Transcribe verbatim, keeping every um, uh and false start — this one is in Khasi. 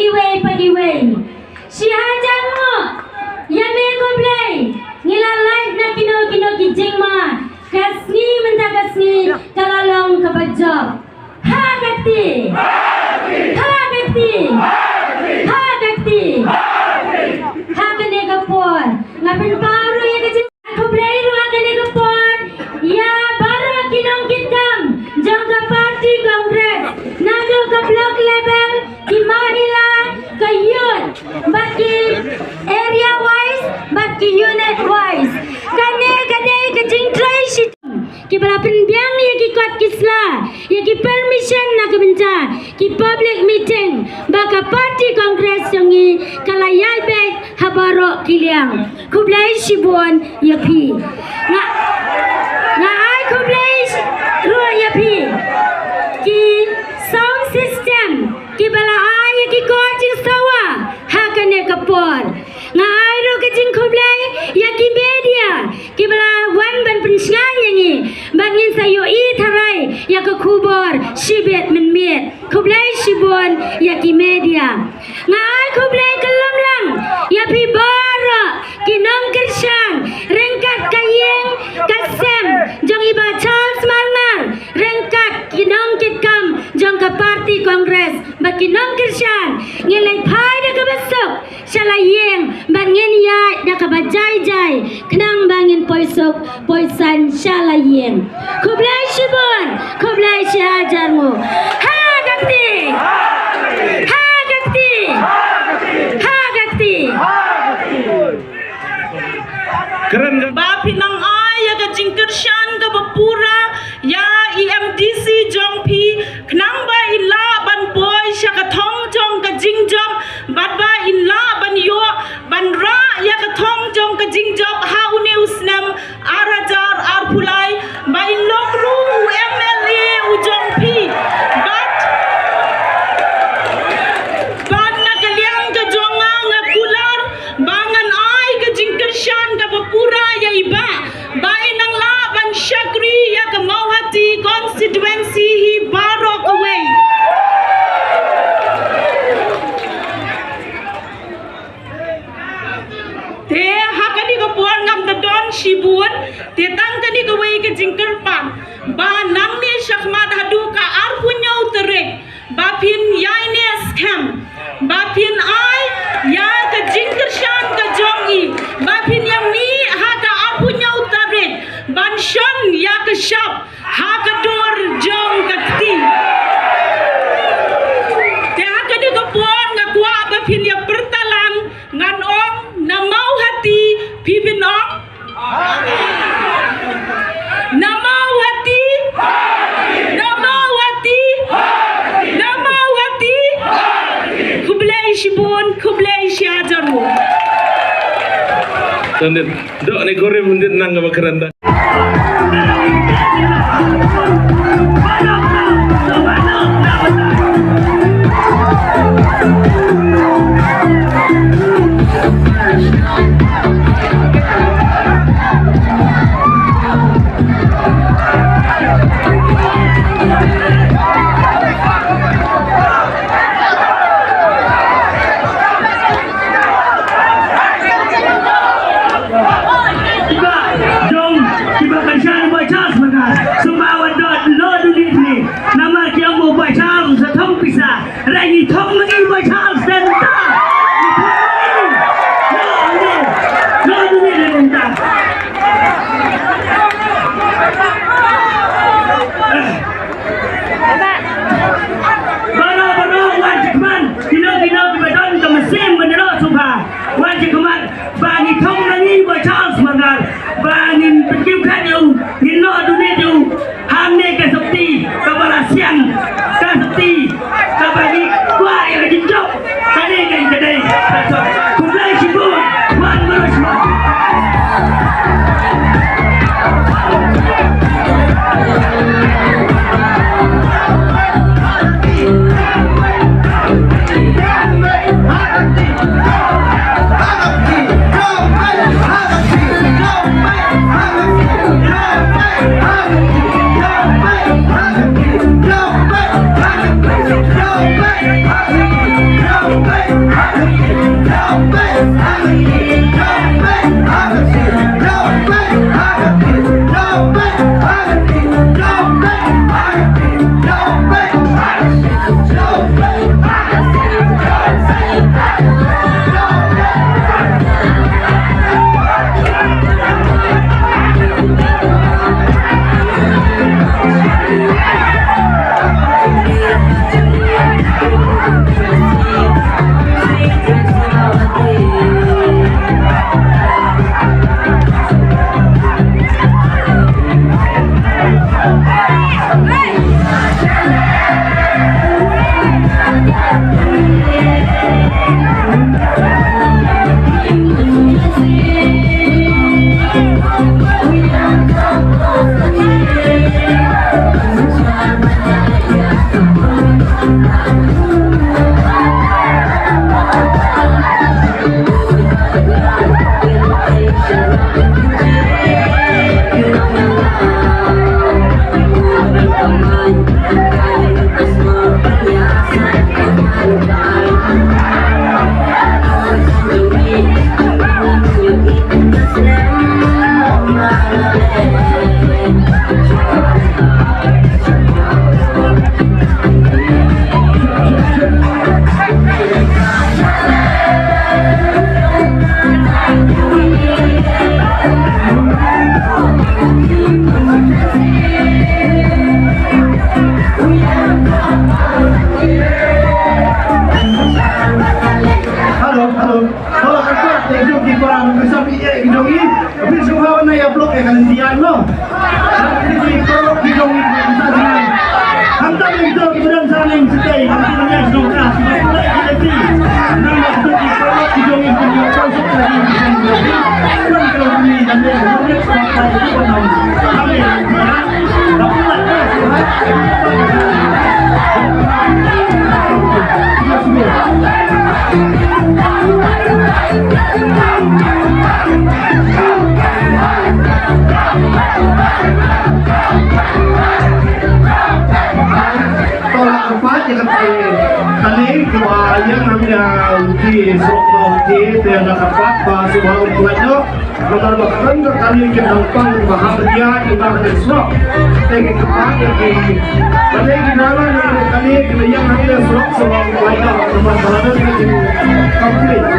Iwei pa iwei. Shi hajar nguh ïa me ko Blei. Ngi la lait na kino kino ki jingma. Ka sngi mynta ka sngi ka la long kaba jop. Ha ka kti. Ha ka kti. Ha ka kti. Ha kane ka por nga pynpaw ruh ïa ka jing Khublei ruh ha kane ka por ïa baroh ki nongkitkam jong ka party Congress, naduh ka block level, ki mahila, ka youth, bad ki area wise bad ki unit wise. Kane ka dei ka jingtrei shitom kiba la pynbiang ïa ki kot ki sla, ïa ki permission na ka bynta ki public meeting ba ka party Congress jong ngi ka la ïaid beit ha baroh ki liang. Khublei shibun ïa phi. Nga, nga ai khublei sh- ruh ïa phi. Ki sound system kiba la ai ïa ki kot jingsawa ha kane ka por. Nga ai ruh ka jingkhublei ïa ki media kiba la wan ban pynshngaiñ ïa ngi bad ngin sa ïohi tharai ïa ka khubor shibit mynmiet. Khublei shibun ïa ki media. Nga ai khublei kyllum lang ïa phi baroh ki nongkyrshan ryngkat ka ïing ka sem jong i Bah Charles Marmar, ryngkat ki nongkitkam jong ka party Congress bad ki nongkyrshan. Ngin leit phai da kaba suk sha la ïing bad ngin ïaid da kaba jai jai khnang ba ngin poi suk poi saiñ sha la ïing. Khublei shibun, khublei shi hajar nguh. Ha ka kti. Ha ka kti. Ha ka kti. Kren ka- Ba phi nang ai ïa ka jingkyrshan kaba pura ïa i M D C jong phi, khnang ba in lah ban poi sha ka thong jong ka jingjop bad ba in lah ban ïoh ban rah ïa ka thong jong ka jingjop ha une u snem ar hajar arphew lai, ba in long ruh u M L A u jong phi. Bad, bad na ka liang ka jong nga, nga kular ba ngan ai ka jingkyrshan kaba pura ïa i Bah ba in nang lah ban shakri ïa ka Mawhati constituency hi baroh kawei. Te ha kane ka por ngam da don shibun, te tang kane kawei ka jingkyrpad ba nangne shakhmat haduh ka arphew hynñiew tarik ba phin ïaineh skhem, ba phin ai ïa ka jingkyrshan ka jong i, ba phin ïa mih ha ka arphew hynñiew tarik ban shon ïa ka shap ha ka dur jong ka kti. Te ha kane ka por nga kwah ba phin ïa pyrta lang, ngan ong na Mawhati, phi phin ong na Mawhati, na Mawhati, na Mawhati. Khublei shibun, khublei shi hajar nguh. Tandit, dok ni kurim dit nang ka ba kren da. Kiba dong, kiba kyrshan ïa u Bah Charles Marmar. Sumar wat dot lo dudit ni. Ïa block ïa ka lynti ïa no. Ki paralok ki jong ngi ki sa jngai. Hangta ki jong ki badan sa ning sitai. Hangta ki jong ka sitai ki lynti. Nang ba ki paralok ki jong ngi ki jong ka sitai ki lynti. Kan ka lynti dan dia. To la kyrpad ïa ka kali kaba ïeng ha ïa ki surok ba ki te la kyrpad ba shu ba u pynlait noh. Namar ba kren ka kali ki dang pang ba ha ïa ki ba ki surok. Te ki kyrpad ïa ki ba te ki dala ïa ki kali ki ba ïeng ha ïa surok shu ba u pynlait noh. Namar ba la dang ki complete.